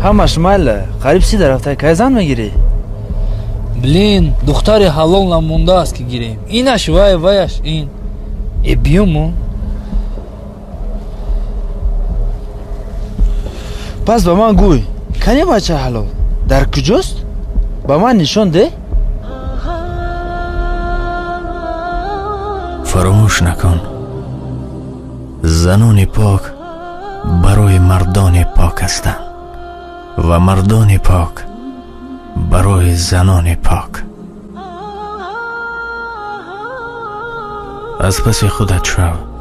Ҳамаш майла, қариб 30 рафта, кай зан мегирӣ? Блин, духтари ҳалол намондааст, ки гирем. Инаш вай, ваяш ин. Э, биёмо. Пас ба ман гӯй, кани бача ҳалол дар куҷост? Ба ман нишон деҳ. Фаромӯш накун, занони пок барои мардони пок ҳастанд ва мардони пок барои занони пок. Аз паси худат шав.